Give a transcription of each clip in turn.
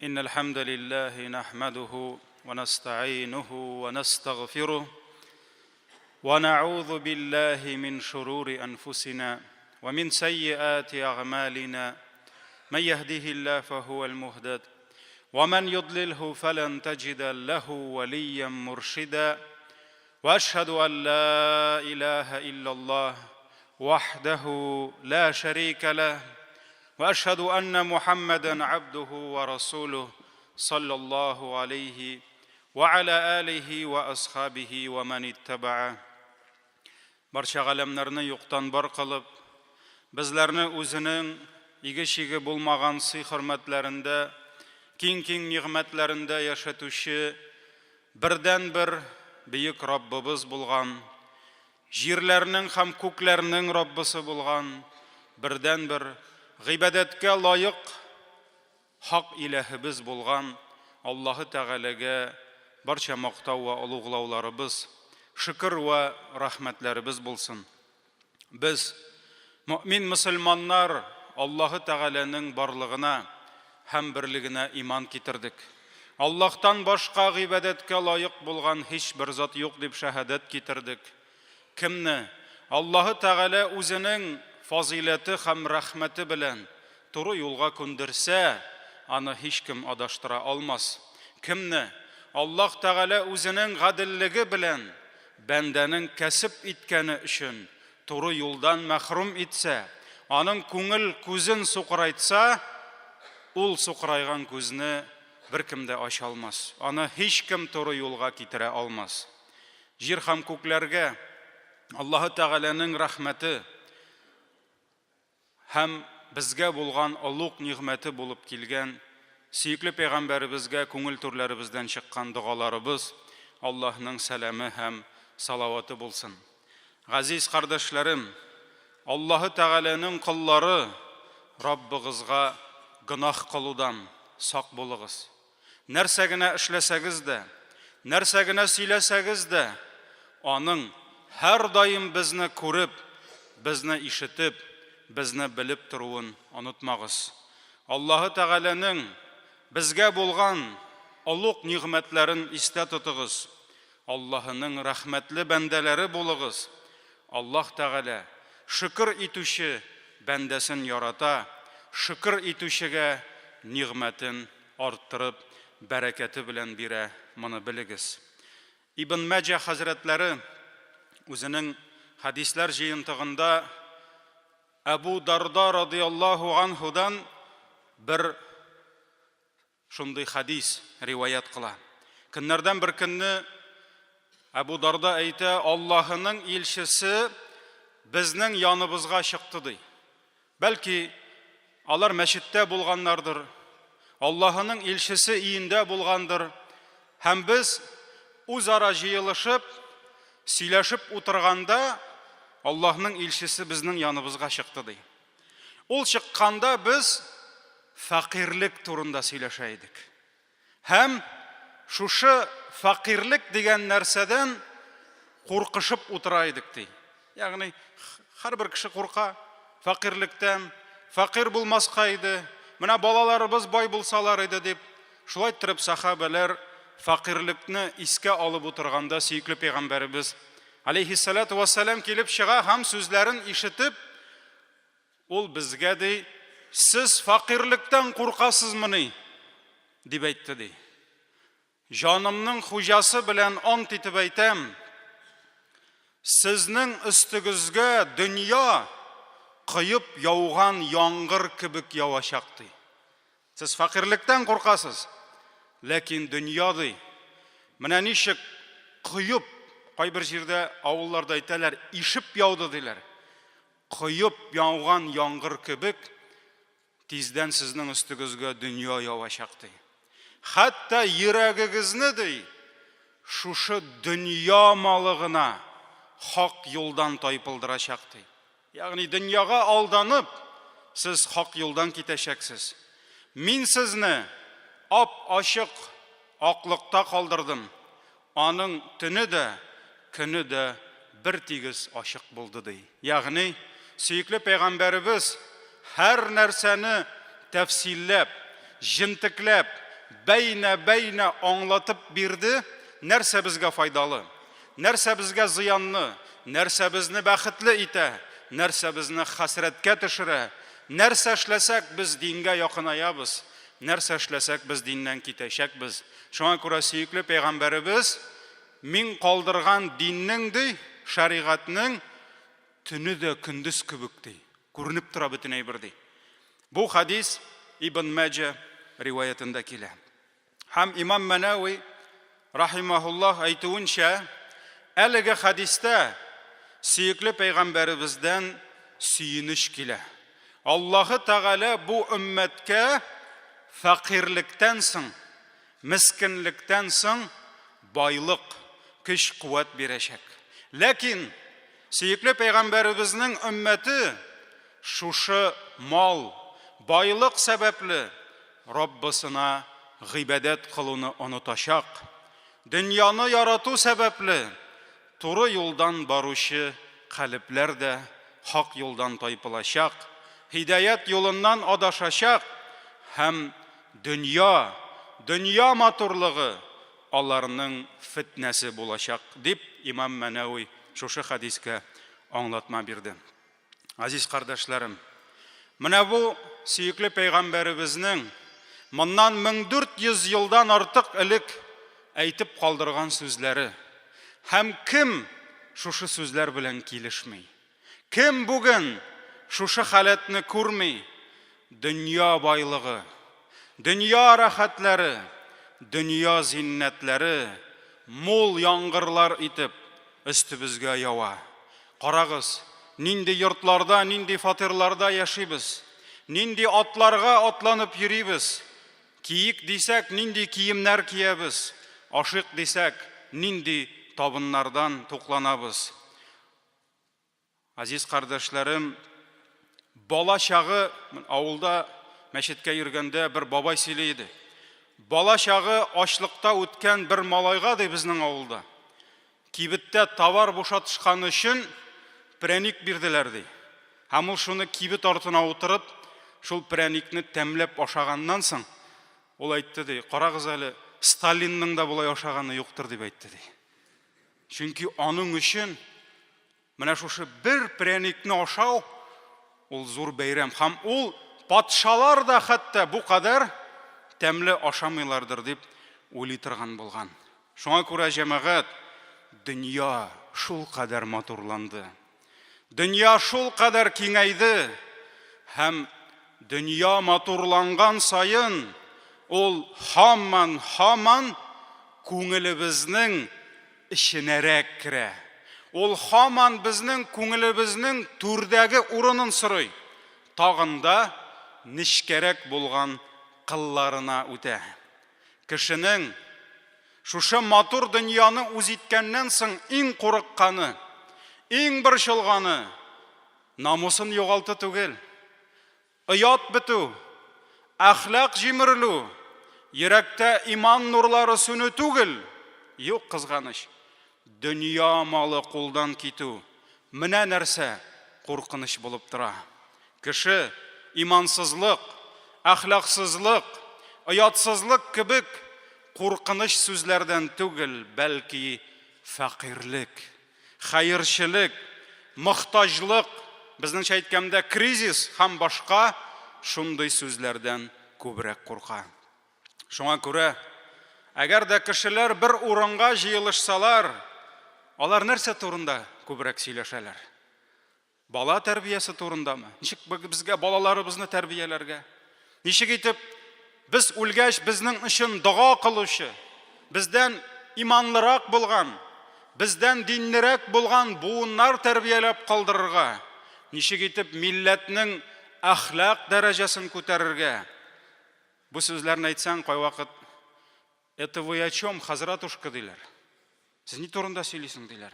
إن الحمد لله نحمده ونستعينه ونستغفره ونعوذ بالله من شرور أنفسنا ومن سيئات أعمالنا من يهده الله فهو المهتد ومن يضلله فلن تجد له وليا مرشدا واشهد ان لا اله الا الله وحده لا شريك له واشهد ان محمدا عبده ورسوله صلى الله عليه وعلى اله واصحابه ومن اتبعه Барча галәмнәрне юктан бар кылып, безләрне үзенең иге-чиге булмаган сый-хөрмәтләрендә, киң-киң нигъмәтләрендә яшәтүче бердәнбер бөек Раббыбыз булган, җирләрнең һәм күкләрнең Раббысы булган бердәнбер гыйбадәткә лаек Хак Иләһебез булган Аллаһы Тәгаләгә барча мактау вә олуглауларыбыз, шөкер вә рәхмәтләребез булсын. Без, мөэмин мөселманнар, Аллаһы Тәгаләнең барлыгына һәм берлегенә иман китердек. Аллаһтан башка гыйбадәткә лаек булган һичбер зат юк дип шәһадәт китердек. Кемне Аллаһы Тәгалә үзенең фазыйләте һәм рәхмәте белән туры юлга күндерсә, аны һичкем адаштыра алмас. Кемне Аллаһ Тәгалә үзенең гаделлеге белән бәндәнең кәсеп иткәне өчен туры юлдан мәхрүм итсә, аның күңел күзен сукырайтса, ул сукырайган күзне беркем дә ача алмас, аны һичкем туры юлга китерә алмас. Җир һәм күкләргә Аллаһы Тәгаләнең рәхмәте һәм безгә булган олуг нигъмәте булып килгән сөекле пәйгамбәребезгә күңел түрләребездән чыккан догаларыбыз, Аллаһның сәламе һәм салаваты булсын. Газиз кардәшләрем, Аллаһы Тәгаләнең коллары, Раббыгызга гөнаһ кылудан сак булыгыз. Нәрсә генә эшләсәгез дә, нәрсә генә сөйләсәгез дә, аның һәрдаим безне күреп, безне ишетеп, безне белеп торуын онытмагыз. Аллаһы Тәгаләнең безгә булган олуг нигъмәтләрен истә тотыгыз. Аллаһының рәхмәтле бәндәләре булыгыз. Аллаһ Тәгалә шөкер итүче бәндәсен ярата, шөкер итүчегә нигъмәтен арттырып, бәрәкәте белән бирә, моны белегез. Ибн Мәҗә хәзрәтләре үзенең хәдисләр җыентыгында Әбу Дарда радыяллаһу анһудан бер шундый хәдис риваять кыла. Көннәрдән бер көнне Әбу Дарда әйтә, Аллаһының илчесе безнең яныбызга чыкты ди. Бәлки, алар мәчеттә булганнардыр, Аллаһының илчесе өендә булгандыр, һәм без үзара җыелышып, сөйләшеп утырганда, Аллаһның илчесе безнең яныбызга чыкты, ди. Ул чыкканда без фәкыйрьлек турында сөйләшә идек. Һәм шушы фәкыйрьлек дигән нәрсәдән куркышып утыра идек, ди. Ягъни һәрбер кеше курка фәкыйрьлектән, фәкыйрь булмаска иде, менә балаларыбыз бай булсалар иде дип. Шулай иттереп сахабәләр фәкыйрьлекне искә алып утырганда сөекле пәйгамбәребез алейхиссалату вассалам килеп чыга һәм сүзләрен ишетеп, Ул безгә, ди, Сез фәкыйрьлектән куркасызмыни? дип әйтте, ди. Җанымның хуҗасы белән ант итеп әйтәм, сезнең өстегезгә дөнья коеп яуган яңгыр кебек явачак, ди. Сез фәкыйрьлектән куркасыз, ләкин дөнья, ди, менә ничек коеп, кайбер җирдә авылларда әйтәләр, ишеп яуды, диләр. Коеп яуган яңгыр кебек, тиздән сезнең өстегезгә дөнья явачак, ди. Хәтта йөрәгегезне, ди, шушы дөнья малы гына хак юлдан тайпылдырачак, ди. Ягъни дөньяга алданып, сез хак юлдан китәчәксез. Мин сезне ап-ачык аклыкта калдырдым. Аның төне дә, көне дә бертигез ачык булды, ди. Ягъни, сөекле пәйгамбәребез һәр нәрсәне тәфсилләп, җентекләп, бәйнә-бәйнә аңлатып бирде, нәрсә безгә файдалы, нәрсә безгә зыянны, нәрсә безне бәхетле итә, нәрсә безне хәсрәткә төшерә, нәрсә эшләсәк без дингә якынаябыз, нәрсә эшләсәк без диннән китәчәкбез. Шуңа күрә сөекле пәйгамбәребез мин калдырган диннең ди, шәригатьнең төне дә көндез кебек ди. Күренеп тора бөтен әйбер ди. Бу хадис Ибн Мәҗә риваятендә килә. Һәм имам Мәнәви рахимахуллаһ әйтүенчә, әлеге хадистә сөекле пәйгамбәребездән сөенеч килә. Аллаһы Тәгалә бу өммәткә фәкыйрьлектән соң, мескенлектән соң байлык, көч-куәт бирәчәк. Ләкин сөекле пәйгамбәребезнең өммәте шушы мал, байлык сәбәпле Раббысына гыйбадәт кылуны онытачак, дөньяны ярату сәбәпле туры юлдан баручы калебләр дә хак юлдан тайпылачак, һидаять юлыннан адашачак һәм дөнья, дөнья матурлыгы аларның фетнәсе булачак, дип имам Мәнәви шушы хәдискә аңлатма бирде. Газиз кардәшләрем, менә бу сөекле пәйгамбәребезнең моннан 1400 елдан артык элек әйтеп калдырган сүзләре. Һәм кем шушы сүзләр белән килешми? Кем бүген шушы халәтне күрми? Дөнья байлыгы, дөнья рәхәтләре, дөнья зиннәтләре мул яңгырлар итеп өстебезгә ява. Карагыз, нинди йортларда, нинди фатирларда яшибез, нинди атларга атланып йөрибез, киик дисәк, нинди киемнәр киябез, ашыйк дисәк, нинди табыннардан тукланабыз. Азиз кардәшләрем, бала чагы авылда мәчеткә йөргәндә бер бабай сөйли иде. Бала чагы ачлыкта үткән бер малайга ди безнең авылда. Кибеттә товар бушатышкан өчен прәник бирделәр ди. Һәм ул шуны кибет артына утырып, шул прәникне тәмләп ашаганнан соң, ул әйтте ди, карагыз әле, Сталинның да болай ашаганы юктыр дип әйтте ди. Чөнки аның өчен менә шушы бер прәникне ашау ул зур бәйрәм. Һәм ул патшалар да хәтта бу кадәр тәмле ашамыйлардыр дип уйлый торган булган. Шуңа күрә, җәмәгать, дөнья шул кадәр матурланды. Дөнья шул кадәр киңәйде һәм дөнья матурланган саен ул һаман-һаман күңелебезнең эченәрәк керә. Ул һаман безнең күңелебезнең түрдәге урынын сорый, тагын да нечкәрәк булган кылларына үтә. Кешенең шушы матур дөньяны үз иткәннән соң иң курыкканы, иң борчылганы намусын югалту түгел, оят бетү, әхлак җимерелү, йөрәктә иман нурлары сүнү түгел, юк, кызганыч, дөнья малы кулдан китү, менә нәрсә куркыныч булып тора. Кеше имансызлык, әхлаксызлык, оятсызлык кебек куркыныч сүзләрдән түгел, бәлки фәкыйрьлек, хәерчелек, мохтаҗлык, безнеңчә әйткәндә, кризис һәм башка шундый сүзләрдән күбрәк курка. Шуңа күрә, әгәр дә кешеләр бер урынга җыелышсалар, алар нәрсә турында күбрәк сөйләшәләр? Бала тәрбиясе турындамы? Ничек безгә балаларыбызны тәрбияләргә? Ничек итеп без үлгәч безнең өчен дога кылучы, бездән иманлырак булган, бездән динлерәк булган буыннар тәрбияләп калдырырга? Ничек итеп милләтнең әхлак дәрәҗәсен күтәрергә? Бу сүзләрне әйтсәң, кайвакыт Это вы о чем, хазратушка, диләр. Сез ни турында сөйлисең, диләр.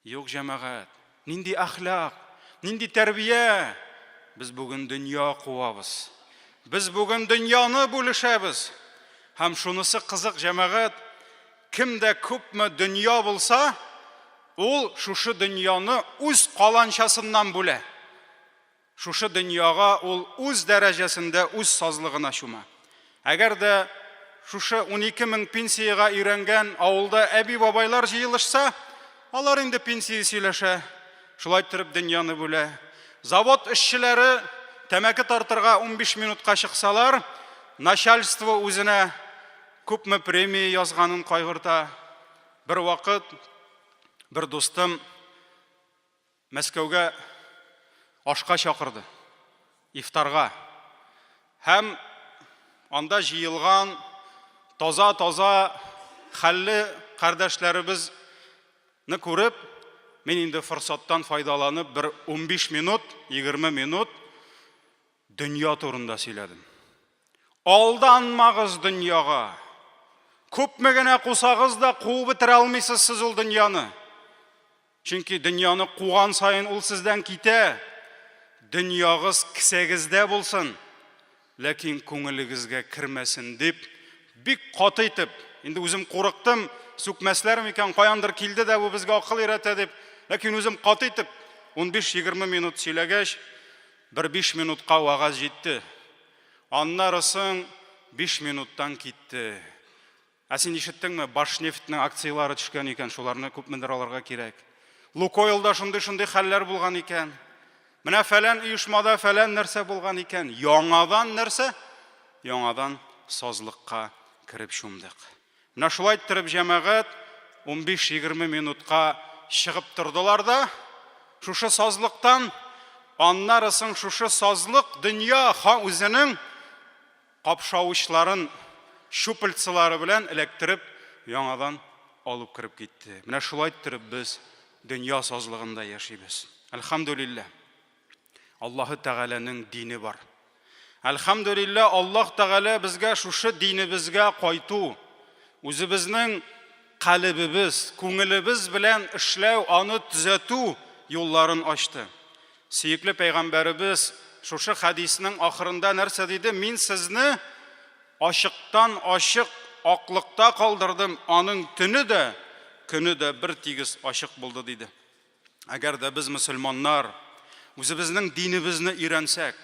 Юк, җәмәгать, нинди әхлак, нинди тәрбия? Без бүген дөнья куабыз. Без бүген дөньяны бүлешәбез. Һәм шунысы кызык, җәмәгать, кемдә күпме дөнья булса, ул шушы дөньяны үз каланчасыннан бүлә. Шушы дөньяга ул үз дәрәҗәсендә үз сазлыгына чума. Әгәр дә шушы 12 мең пенсиягә өйрәнгән авылда әби-бабайлар җыелышса, алар инде пенсия сөйләшә. Шулай иттереп дөньяны бүлә. Завод эшчеләре тәмәке тартырга 15 минутка чыксалар, начальство үзенә күпме премия язганын кайгырта. Бер вакыт бер дустым Мәскәүгә ашка чакырды, ифтарга. Һәм анда җыелган таза-таза хәлле кардәшләребезне күреп, мин инде форсаттан файдаланып бер 15 минут, 20 минут дөнья турында сөйләдем. Алданмагыз дөньяга. Күпме генә кусагыз да куып бетерә алмыйсыз сез ул дөньяны. Чөнки дөньяны куган саен ул сездән китә. Дөньягыз кесәгездә булсын, ләкин күңелегезгә кермәсен дип, бик каты итеп, инде үзем курыктым, сүкмәсләр микән, каяндыр килде дә бу безгә акыл өйрәтә дип, ләкин үзем каты итеп 15-20 минут сөйләгәч, бер 5 минутка вәгазь җитте. Аннары соң 5 минуттан китте. Ә син ишеттеңме, Башнефтьнең акцияләре төшкән икән, шуларны күпмедер алырга кирәк. Лукойлда шундый-шундый хәлләр булган икән. Менә фәлән оешмада фәлән нәрсә булган икән. Яңадан нәрсә? Яңадан сазлыкка кереп чумдык. Менә шулай иттереп җәмәгать 15-20 минутка чыгып тордылар да, шушы сазлыктан, аннары соң шушы сазлык дөнья үзенең капшавычларын щупальцалары белән эләктереп, яңадан алып кереп китте. Менә шулай иттереп без дөнья сазлыгында яшибез. Әлхәмдүлилләһ. Аллаһы Тәгаләнең дине бар. Әлхәмдүлилләһ, Аллаһ Тәгалә безгә шушы динебезгә кайту, үзебезнең калебебез, күңелебез белән эшләү, аны төзәтү юлларын ачты. Сөекле пәйгамбәребез шушы хәдиснең ахырында нәрсә диде? Мин сезне ачыктан ачык аклыкта калдырдым, аның төне дә, көне дә бер тигез ачык булды, диде. Әгәр дә без мөселманнар үзебезнең динебезне өйрәнсәк,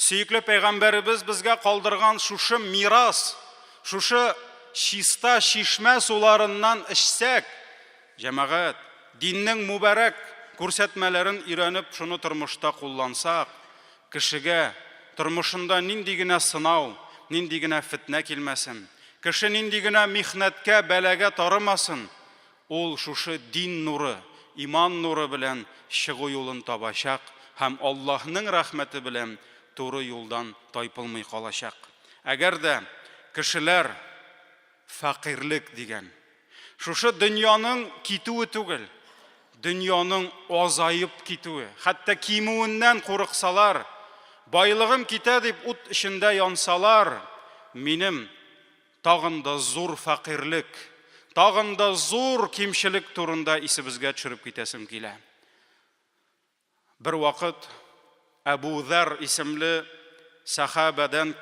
сөекле пәйгамбәребез безгә калдырган шушы мирас, шушы чиста чишмә суларыннан эчсәк, Җәмәгать, диннең мубәрәк күрсәтмәләрен өйрәнеп, шуны тормышта куллансак, кешегә тормышында нинди генә сынау, нинди генә фетнә килмәсен, кеше нинди генә михнәткә, бәлагә тарымасын, ул шушы дин нуры, иман нуры белән чыгу юлын табачак һәм Аллаһның рәхмәте белән туры юлдан тайпылмый калачак. Әгәр дә кешеләр фәкыйрьлек дигән Шушы дөньяның китүе түгел, дөньяның азаеп китүе, хәтта кимүеннән курыксалар, байлыгым китә дип ут эчендә янсалар, минем тагын да зур фәкыйрьлек, тагын да зур кимчелек турында исебезгә төшереп китәсем килә. Бервакыт Әбу Зәр исемле сәхабәдән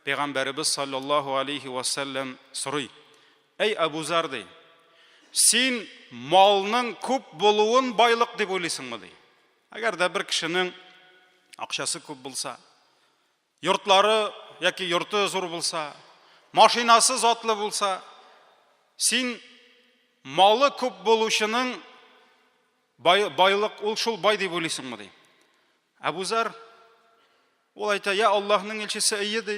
Пәйгамбәребез саллаллаһу алейхи ва сәлләм сорый. Әй Әбу Зәр ди, син малның күп булуын байлык дип уйлыйсыңмы ди. Әгәр дә бер кешенең акчасы күп булса, йортлары яки йорты зур булса, машинасы затлы булса, син малы күп булучының Бай, байлык, ул шул бай дип уйлыйсыңмы, ди. Әбузар, ул әйтә, я Аллаһның илчесе, әйе, ди.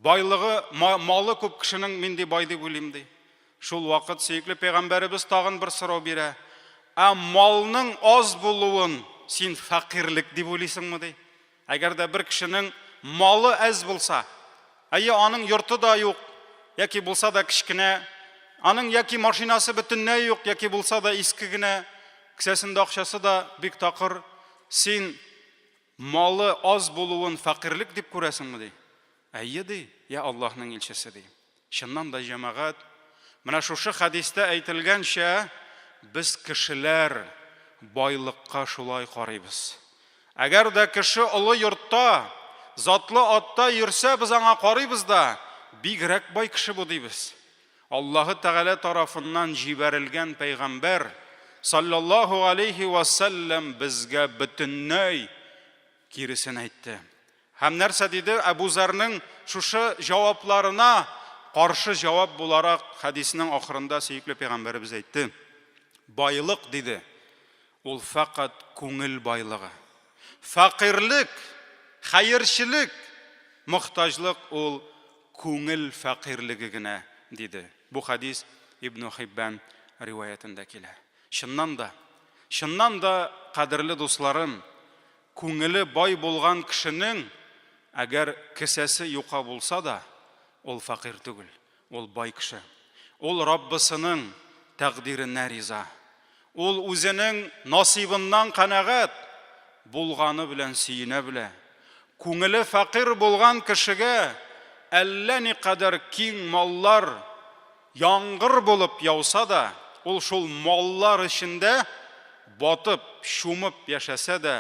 Байлыгы, малы күп кешенең мин ди бай дип уйлыйм, ди. Шул вакыт сөекле пәйгамбәребез тагын бер сорау бирә. Ә малның аз булуын син фәкыйрьлек дип уйлыйсыңмы, ди. Әгәр дә бер кешенең малы әз булса, әйе, аның йорты да юк, яки булса да кечкенә, аның яки машинасы бөтенләй юк, яки булса да иске генә, кесәсендә акчасы да бик такыр, син малы аз булуын фәкыйрьлек дип күрәсеңме, ди. Әйе, ди, я Аллаһның илчесе, ди. Чыннан да, җәмәгать, менә шушы хәдистә әйтелгәнчә, без кешеләр байлыкка шулай карыйбыз. Әгәр дә кеше олы йортта, затлы атта йөрсә, без аңа карыйбыз да, бигрәк бай кеше бу дибез. Аллаһы Тәгалә тарафыннан җибәрелгән пәйгамбәр, саллаллаһу алейхи ва сәлләм, безгә бөтенләй киресен әйтте. Һәм нәрсә диде? Әбу Зәрнең шушы җавапларына каршы җавап буларак хәдиснең ахырында сөекле пәйгамбәребез әйтте, Байлык, диде, ул фәкать күңел байлыгы. Фәкыйрьлек, хәерчелек, мохтаҗлык ул күңел фәкыйрьлеге генә, диде. Бу хәдис Ибну Хиббан риваятендә килә. Чыннан да, чыннан да, кадерле дусларым, күңеле бай булган кешенең, әгәр кесәсе юка булса да, ул фәкыйрь түгел, ул бай кеше. Ул Раббысының тәкъдиренә риза. Ул үзенең насыйбыннан канәгать, булганы белән сөенә белә. Күңеле фәкыйрь булган кешегә әллә никадәр киң маллар яңгыр булып яуса да, ул шул маллар эчендә батып, чумып яшәсә дә,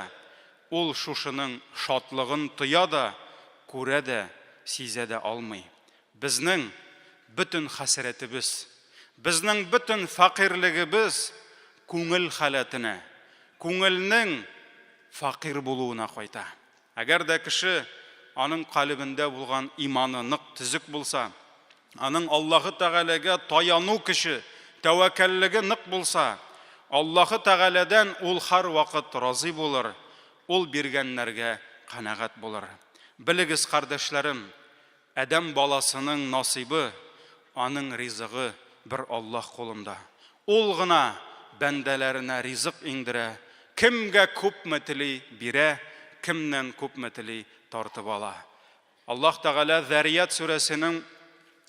ул шушының шатлыгын тоя да, күрә дә, сизә дә алмый. Безнең бөтен хәсрәтебез, безнең бөтен фәкыйрьлегебез күңел халәтенә, күңелнең фәкыйрь булуына кайта. Әгәр дә кеше аның калебендә булган иманы нык төзек булса, аның Аллаһы Тәгаләгә таяну көче, тәвәккәллеге нык булса, Аллаһы Тәгаләдән ул һәрвакыт разый булыр, ул биргәннәргә канәгать булыр. Белегез, кардәшләрем, Адәм баласының насыйбы, аның ризыгы бер Аллаһ кулында. Ул гына бәндәләренә ризык иңдерә, кемгә күпме тели, бирә, кемнән күпме тели, тартып ала. Аллаһ Тәгалә Зәрият сүрәсенең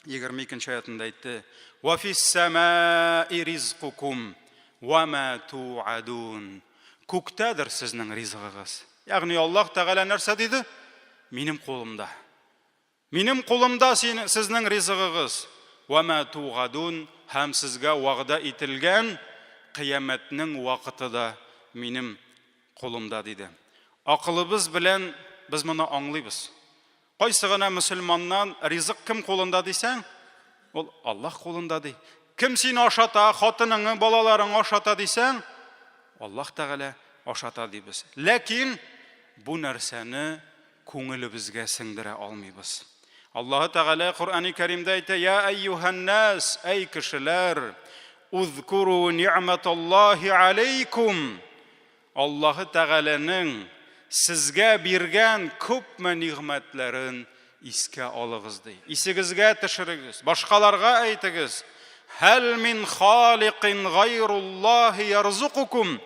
22 нче аятында әйтте, Вә фис-сәмаи ризкукум, вә мә туадун. Күктәдер сезнең ризыгыгыз. Ягъни Аллаһ Тәгалә нәрсә диде? Минем кулымда. Минем кулымда син, сезнең ризыгыгыз. Вә мә тугадун, һәм сезгә вәгъдә ителгән кыямәтнең вакыты да минем кулымда, диде. Акылыбыз белән без моны аңлыйбыз. Кайсы гына мөселманнан ризык кем кулында дисәң, ул Аллаһ кулында ди. Кем сине ашата, хатыныңны, балаларыңны ашата дисәң, Аллаһ Тәгалә ашата дибез. Ләкин бу нәрсәне күңелебезгә сеңдерә алмыйбыз. Аллаһы Тәгалә Коръәни Кәримдә әйтә: "Я әйюһән-нас, әй кешеләр, узкуру ни'маталлаһи алейкум". Аллаһы Тәгаләнең сезгә биргән күпме нигъмәтләрен искә алыгыз, ди. Исегезгә төшерегез, башкаларга әйтегез. Һәл мин халикин гайруллаһи ярзукукум.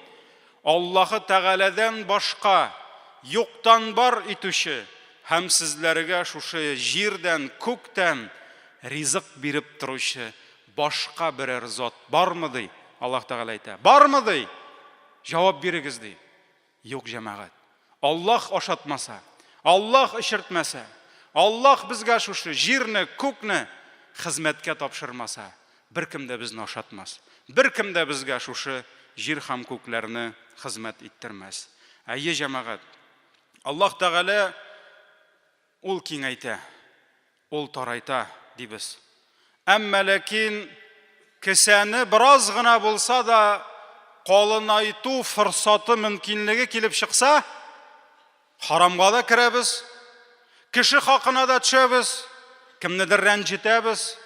Аллаһы Тәгаләдән башка юктан бар итүче һәм сезләргә шушы җирдән, күктән ризык биреп торучы башка берәр зат бармы, ди. Аллаһ Тәгалә әйтә. Бармы, ди? Җавап бирегез, ди. Юк, җәмәгать. Аллаһ ашатмаса, Аллаһ эчертмәсә, Аллаһ безгә шушы җирне, күкне хезмәткә тапшырмаса, беркем дә безне ашатмас. Беркем дә безгә шушы җир һәм күкләрне хезмәт иттермәс. Әйе, җәмәгать. Аллаһ Тәгалә Ул киңәйтә, ул тарайта, дибез. Әмма ләкин кесәне бераз гына булса да калынайту форсаты мөмкинлеге килеп чыкса, харамга да керәбез, кеше хакына да төшәбез, кемнедер рәнҗетәбез,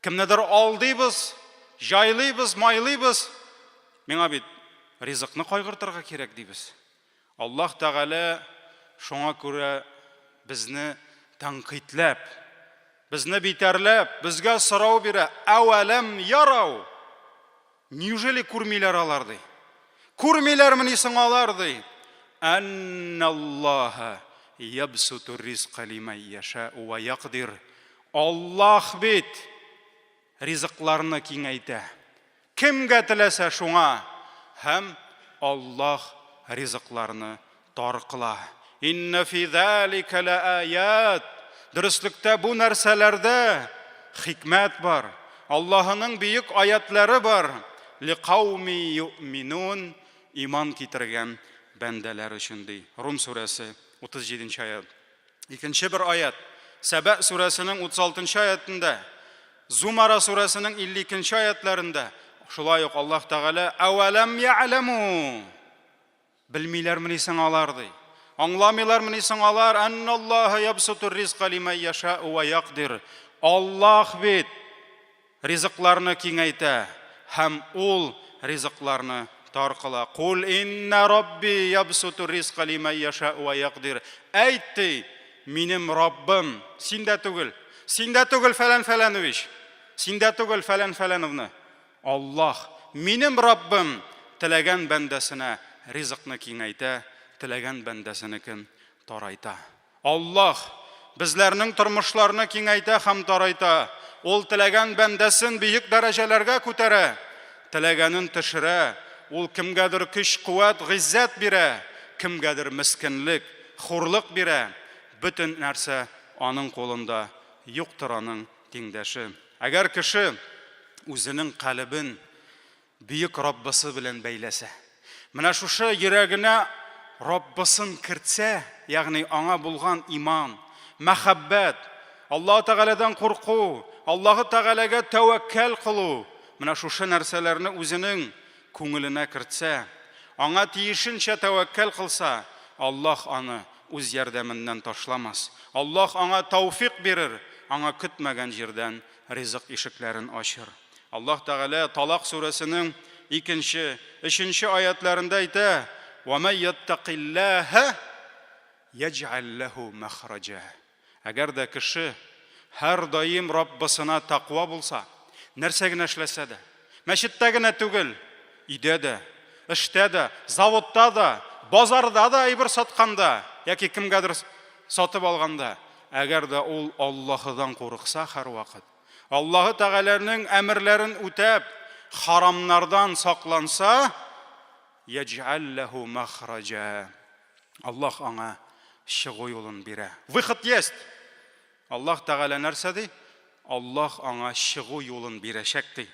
кемнедер алдыйбыз, җайлыйбыз, майлыйбыз. Миңа бит ризыкны кайгыртырга кирәк, дибез. Аллаһ Тәгалә шуңа күрә безне тәнкыйтьләп, безне битәрләп, безгә сорау бирә, Әвәләм ярау? Неужели күрмиләр алар, ди? Күрмиләрмени соң алар, ди? Әнналлаһа ябсуту ризка лимән яшәу вә якдир. Аллаһ бит ризыкларны киңәйтә. Кемгә теләсә шуңа һәм Аллаһ ризыкларны тар кыла. Инна фи залика лааят. Дөреслектә бу нәрсәләрдә хикмәт бар. Аллаһының бөек аятлары бар. Ликауми юъминун иман китергән бәндәләр өчен ди. Рум сүрәсе 37 нче аят. Икенче бер аят. Сәбә сүрәсенең 36 нчы аятында Зумара сүрәсенең 52 нче аятләрендә шулай ук Аллаһ Тәгалә Әвәләм я'ләму Белмиләрмени соң алар ди. Аңламыйлармыни соң алар Анналлаһа ябсутур ризка лимән яшәу ва якдир. Аллаһ бит ризыкларны киңәйтә һәм Ул ризыкларны тар кыла. Кул инна Рабби ябсуту ризка лимән яша'у вә якдир. Әйт, ди, минем Раббым, син дә түгел, син дә түгел, фәлән фәләнович, син дә түгел, фәлән фәләновна. Аллаһ, минем Раббым, теләгән бәндәсенә ризыкны киңәйтә, теләгән бәндәсенекен тарайта. Аллаһ безләрнең тормышларны киңәйтә һәм тарайта. Ул теләгән бәндәсен бөек дәрәҗәләргә күтәрә, теләгәнен төшерә. Ул кемгәдер көч-куәт, гыйззәт бирә, кемгәдер мескенлек, хурлык бирә. Бөтен нәрсә аның кулында, юктыр аның тиңдәше. Әгәр кеше үзенең калебен Бөек Раббысы белән бәйләсә, менә шушы йөрәгенә Раббысын кертсә, ягъни аңа булган иман, мәхәббәт, Аллаһы Тәгаләдән курку, Аллаһы Тәгаләгә тәвәккәл кылу, менә шушы нәрсәләрне үзенең күңеленә кертсә, аңа тиешенчә тәвәккәл кылса, Аллаһ аны үз ярдәменнән ташламас. Аллаһ аңа тәүфик бирер, аңа көтмәгән җирдән ризык ишекләрен ачыр. Аллаһ Тәгалә Талак сүрәсенең икенче, өченче аятләрендә әйтә, Вә мән яттакиллаһа яҗгал ләһу мәхраҗа. Әгәр дә кеше һәрдаим Раббысына тәкъва булса, нәрсә генә эшләсә дә, мәчеттә генә түгел, өйдә дә, эштә дә, заводта да, базарда да әйбер сатканда яки кемгәдер сатып алганда, әгәр дә ул Аллаһыдан курыкса һәрвакыт, Аллаһы Тәгаләнең әмерләрен үтәп, харамнардан сакланса, яҗгал ләһу махраҗа. Аллаһ аңа чыгу юлын бирә. Выход есть. Аллаһ Тәгалә нәрсә ди? Аллаһ аңа чыгу юлын бирәчәк ди.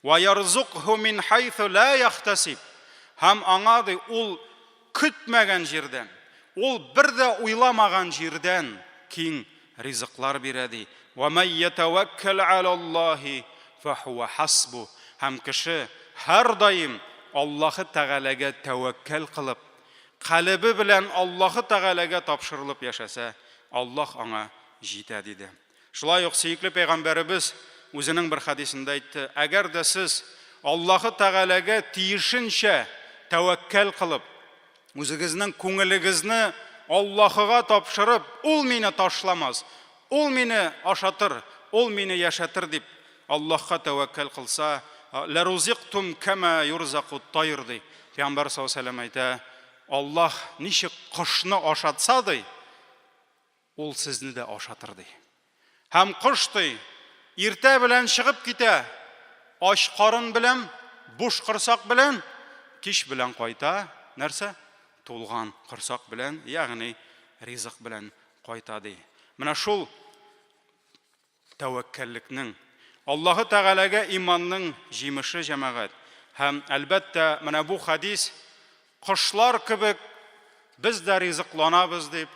Ва ярзукһу мин хайсу ла яхтасиб. Һәм аңа ди ул көтмәгән җирдән, ул бер дә уйламаган җирдән киң ризыклар бирә ди. Ва ман ятаваккал алаллаһи фахуа хасбу. Һәм кеше һәрдаим Аллаһы Тәгаләгә тәвәккәл кылып, калебе белән Аллаһы Тәгаләгә тапшырылып яшәсә, Аллаһ аңа җитә, диде. Шулай ук сөекле пәйгамбәребез үзенең бер хәдисендә әйтте, Әгәр дә сез Аллаһы Тәгаләгә тиешенчә тәвәккәл кылып, үзегезнең күңелегезне Аллаһыга тапшырып, ул мине ташламас, ул мине ашатыр, ул мине яшәтер дип Аллаһка тәвәккәл кылса, ләрузиктум кәмә юрзаку тайр ди. Пәйгамбәр саллаллаһу алейһи ва сәлләм әйтә, Аллаһ ничек кошны ашатса ди, Ул сезне дә ашатыр, ди. Һәм кош, ди, иртә белән чыгып китә, ач карын белән, буш корсак белән, кич белән кайта, нәрсә? Тулган корсак белән, ягъни ризык белән кайта, ди. Менә шул тәвәккәллекнең, Аллаһы Тәгаләгә иманның җимеше, җәмәгать. Һәм, әлбәттә, менә бу хәдис кошлар кебек без дә ризыкланабыз дип,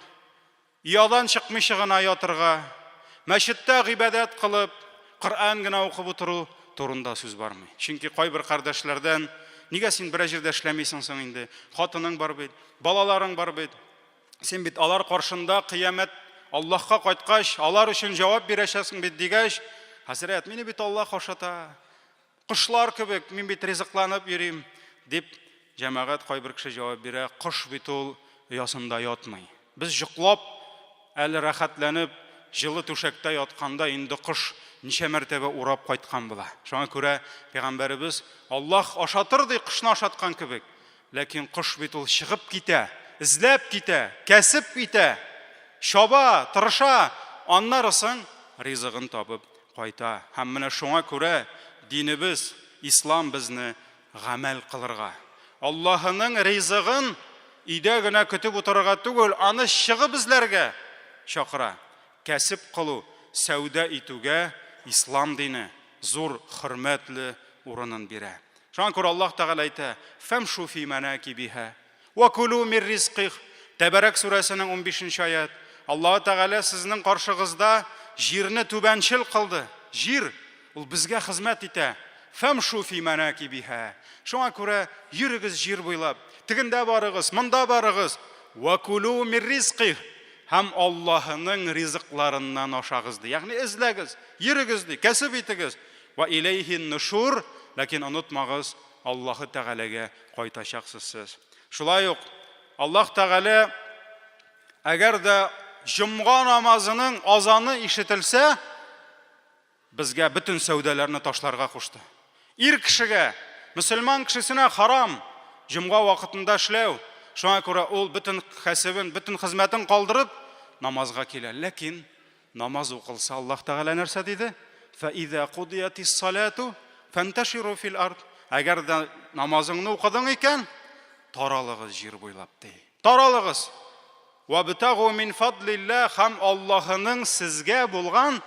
оядан чыкмыйча гына ятырга, мәчеттә гыйбадәт кылып, Коръән генә укып утыру турында сүз бармый. Чөнки кайбер кардәшләрдән, нигә син берәр җирдә эшләмисең соң инде, хатының бар бит, балаларың бар бит, Син бит алар каршында кыямәт Аллаһка кайткач, алар өчен җавап бирәчәксең бит дигәч, хәзрәт, мине бит Аллаһ ашата. Кошлар кебек мин бит ризыкланып йөрим, дип җәмәгать кайбер кеше җавап бирә, кош бит ул оясында ятмый. Без йоклап, әле рәхәтләнеп, җылы түшәктә ятканда инде кош ничә мәртәбә урап кайткан була. Шуңа күрә пәйгамбәребез Аллаһ ашатыр ди, кошны ашаткан кебек. Ләкин кош бит ул чыгып китә, эзләп китә, кәсеп итә, чаба, тырыша, аннары соң ризыгын табып кайта. Һәм менә шуңа күрә динебез, ислам безне гамәл кылырга, Аллаһының ризыгын өйдә генә көтеп утырырга түгел, аны чыгып эзләргә чакыра. Кәсеп кылу, сәүдә итүгә ислам дине зур хөрмәтле урынын бирә. Шуңа күрә Аллаһ Тәгалә әйтә, Фәмшу фи мәнакибиһа, вә кулу мир ризких. Тәбәрәк сүрәсенең 15 аят. Аллаһ Тәгалә сезнең каршыгызда җирне түбәнчел кылды. Җир, ул безгә хезмәт итә. Фәмшу фи мәнакибиһа. Шуңа күрә йөрегез җир буйлап. Тегендә барыгыз, монда барыгыз. Вә кулу мир ризких. Һәм Аллаһының ризыкларыннан ашагыз, ди. Ягъни эзләгез, йөрегез, ди, кәсеп итегез. Вә иләйһин нушур, ләкин онытмагыз, Аллаһы Тәгаләгә кайтачаксыз сез. Шулай ук Аллаһ Тәгалә әгәр дә җомга намазының азаны ишетелсә, Безгә бөтен сәүдәләрне ташларга кушты. Ир кешегә, мөселман кешесенә харам җомга вакытында эшләү. Шуңа күрә ул бөтен кәсебен, бөтен хезмәтен калдырып, намазга килә. Ләкин намаз укылса, Аллаһ Тәгалә нәрсә диде? Фәизә кудиятис салату фанташиру фил ард. Әгәр дә намазыңны укыдың икән, таралыгыз җир буйлап ди. Таралыгыз. Вабтагу мин фадлилла һәм Аллаһының сезгә булган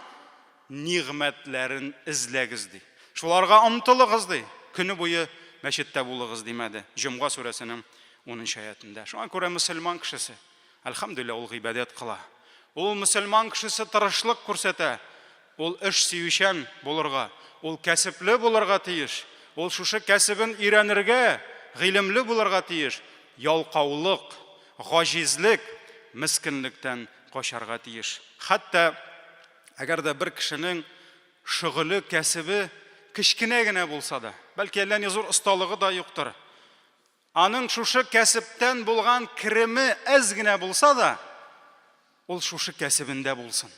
нигъмәтләрен эзләгез, ди. Шуларга омтылыгыз, ди. Көне буе мәчеттә булыгыз, димәде. Җомга сүрәсенең 10 аятендә. Шуңа күрә мөселман кешесе, әлхәмдүлилләһ, ул гыйбадәт кыла. Ул мөселман кешесе тырышлык күрсәтә. Ул эш сөючән булырга, ул кәсепле булырга тиеш. Ул шушы кәсебен өйрәнергә, гыйлемле булырга тиеш. Ялкаулык, гаҗизлек, мескенлектән качарга тиеш. Хәтта әгәр дә бер кешенең шөгыле, кәсебе кечкенә генә булса да, бәлки әллә ни зур осталыгы да юктыр, аның шушы кәсептән булган кереме әз генә булса да, ул шушы кәсебендә булсын.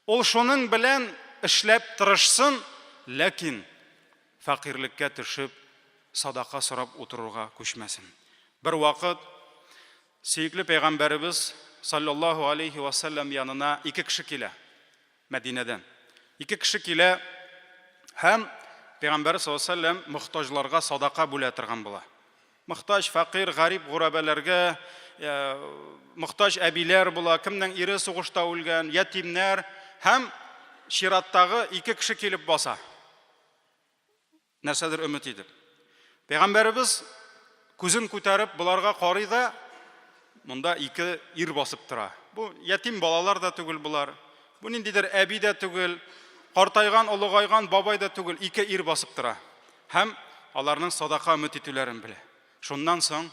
Ул шуның белән эшләп тырышсын, ләкин фәкыйрьлеккә төшеп, садака сорап утыруга күчмәсен. Бервакыт сөекле пәйгамбәребез саллаллаһу алейхи ва саллям янына ике кеше килә Мәдинәдән. Ике кеше килә һәм пәйгамбәр саллаллаһу алейхи ва саллям мохтаҗларга садака бүлә торган була. Мохтаҗ, фәкыйрь, гарип, гурабәләргә, мохтаҗ әбиләр була, кемнең ире сугышта үлгән, ятимнәр һәм чираттагы ике кеше килеп баса. Нәрсәдер өмет итеп. Пәйгамбәребез күзен күтәреп боларга карый да, монда ике ир басып тора. Бу ятим балалар да түгел болар. Бу ниндидер әби дә түгел, картайган, олыгайган бабай да түгел, ике ир басып тора. Һәм аларның садака өмет итүләрен белә. Шуннан соң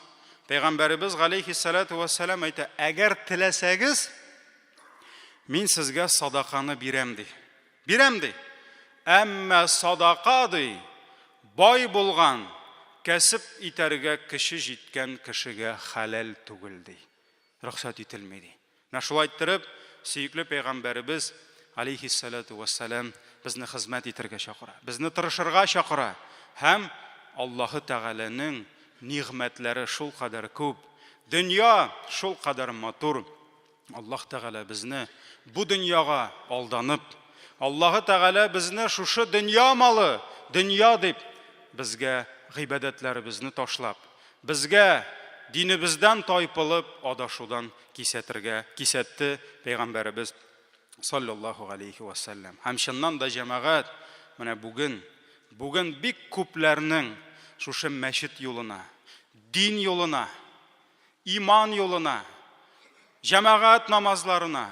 Пәйгамбәребез галәйһиссалату вәссәлам әйтә, әгәр теләсәгез, мин сезгә садаканы бирәм ди. Бирәм, ди. Әмма садака, ди, бай булган, кәсеп итәргә көче җиткән кешегә хәләл түгел, ди. Рөхсәт ителми, ди. Менә шулай иттереп, сөекле пәйгамбәребез, алейһиссалату вәссәлам, безне хезмәт итәргә чакыра, безне тырышырга чакыра һәм Аллаһы Тәгаләнең нигъмәтләре шулкадәр күп, дөнья шулкадәр матур, Аллаһ Тәгалә безне бу дөньяга алданып, Аллаһы Тәгалә безне шушы дөнья малы, дөнья дип, безгә гыйбадәтләребезне ташлап, безгә динебездән тайпылып адашудан кисәтергә кисәтте Пәйгамбәребез саллаллаһу галәйһи вә сәлләм. Һәм чыннан да җәмәгать, менә бүген, бүген бик күпләрнең шушы мәчет юлына, дин юлына, Иман юлына, җәмәгать намазларына,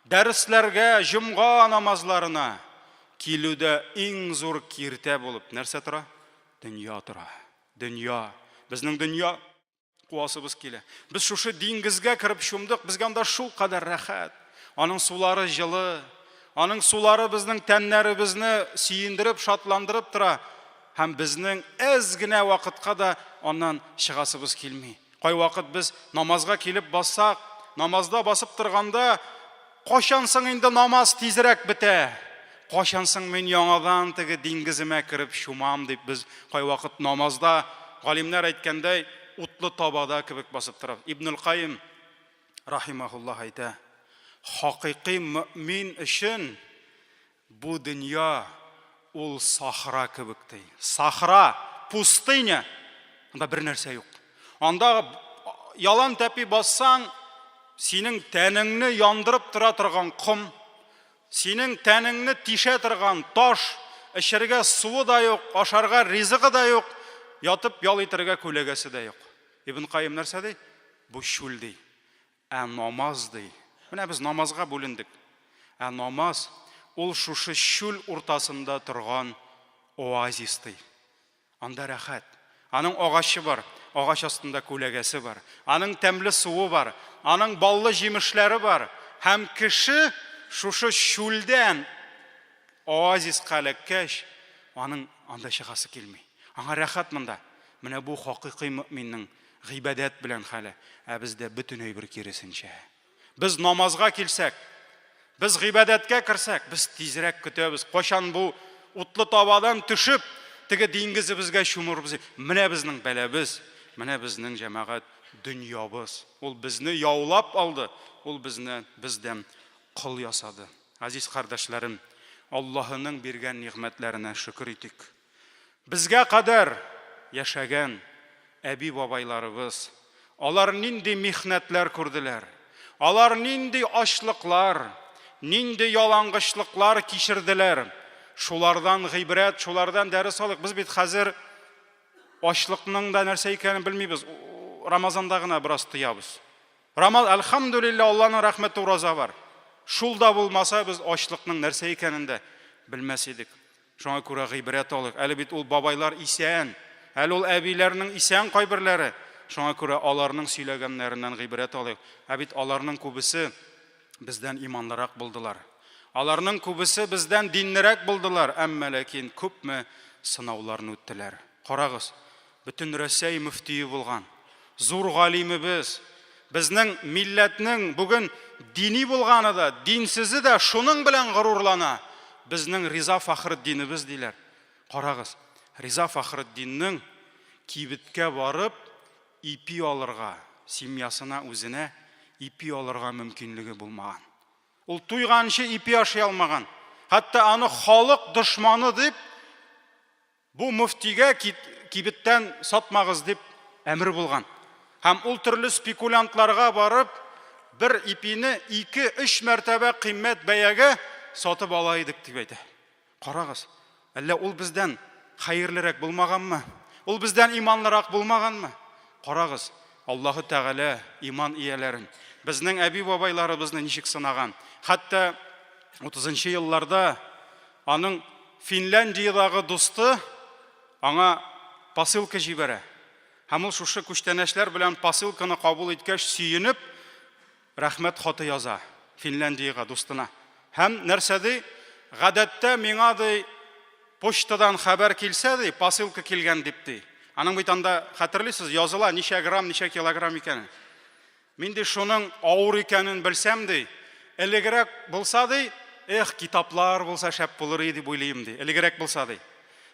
дәресләргә, җомга намазларына килүдә иң зур киртә булып нәрсә тора? Дөнья тора. Дөнья. Безнең дөнья куасыбыз килә. Без шушы диңгезгә кереп чумдык, безгә анда шулкадәр рәхәт. Аның сулары җылы, аның сулары безнең тәннәребезне сөендереп, шатландырып тора. Һәм безнең әз генә вакытка да аннан чыгасыбыз килми. Кайвакыт без намазга килеп бассак, намазда басып торганда, кайчан соң инде намаз тизрәк бетә? Кайчан соң мин яңадан теге диңгеземә кереп чумам дип без кайвакыт намазда, галимнәр әйткәндәй, утлы табада кебек басып торабыз. Ибнул Каим рахимахуллаһ әйтә, хакыйкый мөэмин өчен Бу дөнья ул сахра кебек ди. Сахра, пустыня. Анда бер нәрсә юк. Анда ялан тәпи бассаң, синең тәнеңне яндырып тора торган ком, синең тәнеңне тишә торган таш, эчәргә суы да юк, ашарга ризыгы да юк, ятып ял итәргә күләгәсе дә юк. Ибн Каим нәрсә ди? Бу чүл ди. Ә намаз, ди. Менә без намазга бүлендек. Ә намаз, ул шушы чүл уртасында торган оазис, ди. Анда рәхәт. Аның агачы бар. Агач астында күләгәсе бар. Аның тәмле суы бар. Аның баллы җимешләре бар. Һәм кеше шушы чүлдән оазиска эләккәч, аның анда чыгасы килми. Аңа рәхәт монда. Менә бу хакыйкый мөэминнең гыйбадәт белән хәле. Ә бездә бөтен әйбер киресенчә. Без намазга килсәк, без гыйбадәткә керсәк, без тизрәк көтәбез. Кайчан бу утлы табадан төшеп, теге диңгезебезгә чумырбыз. Менә безнең бәлабез, менә безнең җәмәгать дөньябыз. Ул безне яулап алды, ул безне бездән кол ясады. Газиз кардәшләрем, Аллаһының биргән нигъмәтләренә шөкер итик. Безгә кадәр яшәгән әби-бабайларыбыз, алар нинди михнәтләр күрделәр, алар нинди ачлыклар, нинди ялангычлыклар кичерделәр, шулардан гыйбрәт, шулардан дәрес алыйк. Без бит хәзер ачлыкның да нәрсә икәнен белмибез, Рамазанда гына бераз тоябыз. Рамаз, әлхәмдүлилләһ, Алланың рәхмәте ураза бар. Шул да булмаса, без ачлыкның нәрсә икәнен дә белмәс идек. Шуңа күрә гыйбрәт алыйк. Әле бит ул бабайлар исән, әле ул әбиләрнең исән кайберләре. Шуңа күрә аларның сөйләгәннәреннән гыйбрәт алыйк. Ә бит аларның күбесе бездән иманлырак булдылар. Аларның күбесе бездән динлерәк булдылар, әмма ләкин күпме сынауларны үттеләр. Карагыз, бөтен Рәсәй мөфтие булган, зур галимебез, безнең милләтнең бүген дини булганы да, динсезе дә шуның белән горурлана. Безнең Риза Фәхретдинебез диләр. Карагыз, Риза Фәхретдиннең кибеткә барып ипи алырга, семьясына үзенә ипи алырга мөмкинлеге булмаган. Ул туйганчы ипи ашый алмаган. Хәтта аны халык дошманы дип Бу мөфтигә кибеттән сатмагыз дип әмер булган. Һәм ул төрле спекулянтларга барып, бер ипине ике-өч мәртәбә кыйммәт бәягә сатып ала идек дип әйтә. Карагыз, әллә ул бездән хәерлерәк булмаганмы? Ул бездән иманлырак булмаганмы? Карагыз, Аллаһы Тәгалә иман ияләрен, безнең әби-бабайларыбызны ничек сынаган. Хәтта 30 нчы елларда Аның Финляндиядагы дусты аңа посылка җибәрә. Һәм ул шушы күчтәнәчләр белән посылканы кабул иткәч, сөенеп, рәхмәт хаты яза Финляндиягә дустына. Һәм нәрсә ди? Гадәттә миңа ди, почтадан хәбәр килсә ди, посылка килгән дип ди. Аның бит анда, хәтерлисез, языла ничә грамм, ничә килограмм икәнен. Мин, ди, шуның авыр икәнен белсәм, ди, элегрәк булса, ди, эх, китаплар булса шәп булыр иде дип уйлыйм, ди, элегрәк булса, ди.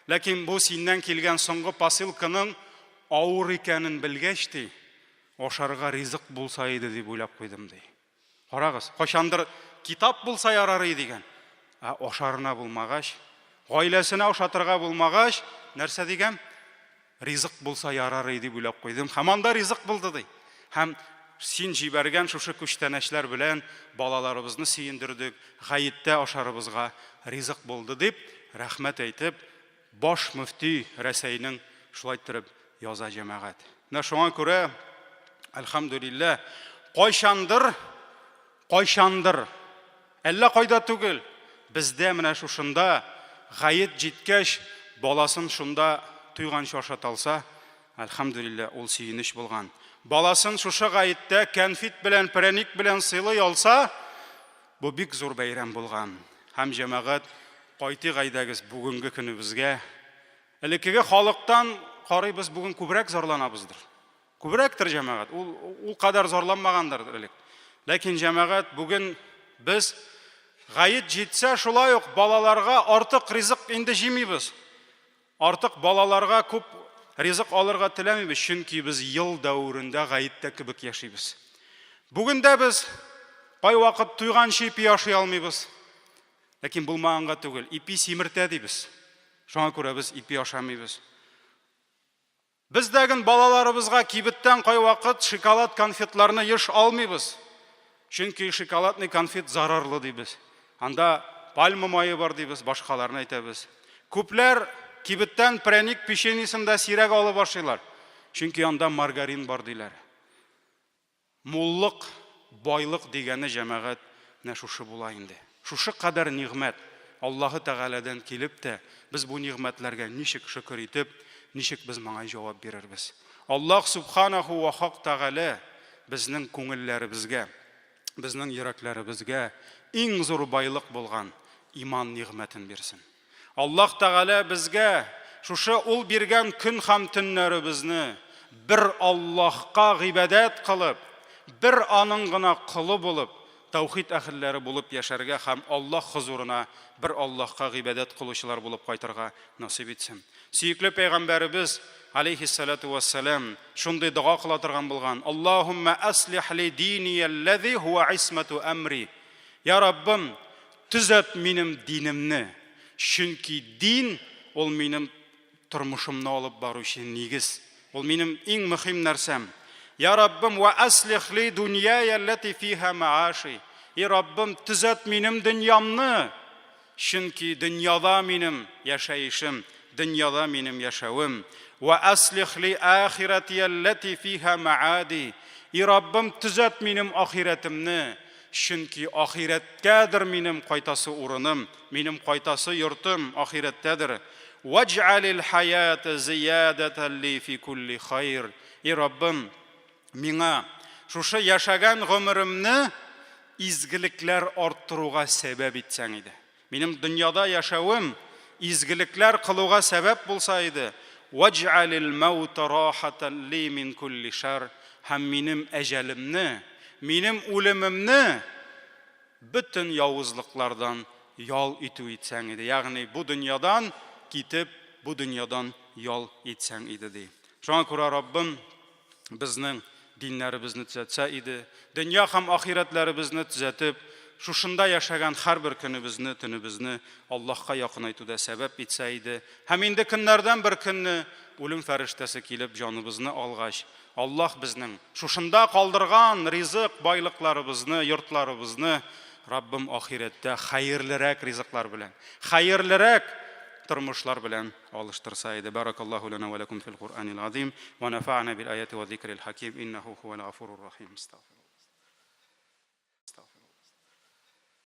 Ләкин бу синнән килгән соңгы посылканың авыр икәнен белгәч, ди, ашарга ризык булса иде дип уйлап куйдым, ди. Карагыз, кайчандыр китап булса ярар иде дигән. Ә ашарына булмагач, гаиләсенә ашатырга булмагач, нәрсә дигән? Ризык булса ярар иде дип уйлап куйдым. Һәм анда ризык булды, ди. Һәм син җибәргән шушы күчтәнәчләр белән балаларыбызны сөендердек, гаеттә ашарыбызга ризык булды, дип, рәхмәт әйтеп, баш мөфти Рәсәйнең шулай иттереп яза җәмәгать. Менә шуңа күрә, әлхәмдүлилләһ, кайчандыр, кайчандыр Әллә кайда түгел, бездә менә шушында гает җиткәч, баласын шунда туйганчы ашата алса, әлхәмдүлилләһ, ул сөенеч булган. Баласын шушы гаеттә кәнфит белән, прәник белән сыйлый алса, бу бик зур бәйрәм булган. Һәм җәмәгать, кайтыйк әйдәгез бүгенге көнебезгә. Элеккеге халыктан карый без бүген күбрәк зарланабыздыр. Күбрәктер җәмәгать, ул, ул кадәр зарланмагандыр элек. Ләкин җәмәгать бүген без гает җитсә шулай ук балаларга артык ризык инде җимибез. Артык балаларга күп ризык алырга теләмибез, чөнки без ел дәверендә гаеттә кебек яшибез. Бүген дә без кайвакыт туйганчы ипи ашый алмыйбыз. Ләкин булмаганга түгел, ипи симертә дибез. Шуңа күрә без ипи ашамыйбыз. Без дәген балаларыбызга кибеттән кайвакыт шоколад конфетларны еш алмыйбыз. Чөнки шоколадный конфет зарарлы дибез. Анда пальма мае бар дибез, башкаларны әйтәбез. Күпләр кибеттән прәник печеньесын да сирәк алып ашыйлар. Чөнки анда маргарин бар диләр. Муллык, байлык дигәне, җәмәгать, менә шушы була инде. Шушы кадәр нигъмәт Аллаһы Тәгаләдән килеп тә, без бу нигъмәтләргә ничек шөкер итеп, ничек без моңа җавап бирербез? Аллаһ Сүбхәнәһү вә Хак Тәгалә безнең күңелләребезгә, безнең йөрәкләребезгә иң зур байлык булган иман нигъмәтен бирсен. Аллаһ Тәгалә безгә шушы Ул биргән көн һәм төннәребезне бер Аллаһка гыйбадәт кылып, бер Аның гына колы булып, тәүхид әһелләре булып яшәргә һәм Аллаһ хозурына бер Аллаһка гыйбадәт кылучылар булып кайтырга насыйп итсен. Сөекле пәйгамбәребез, алейһиссалату вәссәлам, шундый дога кыла торган булган, Аллаһуммә аслих ли диниялләзи һуә исмәту әмри. Я Раббым, төзәт минем динемне, чөнки дин ул минем тормышымны алып баручы нигез. Ул минем иң мөһим нәрсәм. Я Раббым, вә аслих ли дуньяя лләти фиһа мааши. И Раббым, төзәт минем дөньямны, чөнки дөньяда минем яшәешем, дөньяда минем яшәвем. Вә аслих ли ахиратия лләти фиһа маади. И Раббым, төзәт минем ахирәтемне, чөнки ахирәткәдер минем кайтасы урыным, минем кайтасы йортым ахирәттәдер. Ваҗ'алил хаята зиядәтән ли фи кулли хайр. И Раббым, миңа шушы яшәгән гомеремне изгелекләр арттыруга сәбәп итсәң иде. Минем дөньяда яшәвем изгелекләр кылуга сәбәп булса иде. Ваҗ'алил мәүтә рахатан ли мин кулли шәр. Һәм минем әҗәлемне, минем үлемемне бөтен явызлыклардан ял итү итсәң иде. Ягъни бу дөньядан китеп, бу дөньядан ял итсәң иде, ди. Шуңа күрә Раббым безнең диннәребезне төзәтсә иде, дөнья һәм ахирәтләребезне төзәтеп, шушында яшәгән һәрбер көнебезне, төнебезне Аллаһка якынайтуда сәбәп итсә иде. Һәм инде көннәрдән бер көнне үлем фәрештәсе килеп җаныбызны алгач, Аллаһ безнең шушында калдырган ризык, байлыкларыбызны, йортларыбызны Раббым ахирәттә хәерлерәк ризыклар белән, хәерлерәк тормышлар белән алыштырса иде. Баракаллаһу лана ва лакум фил Куръанил азим ва нафа'ана бил аяти ва зикрил хаким иннаху хуал гафурур рахим. Астагфируллаһ.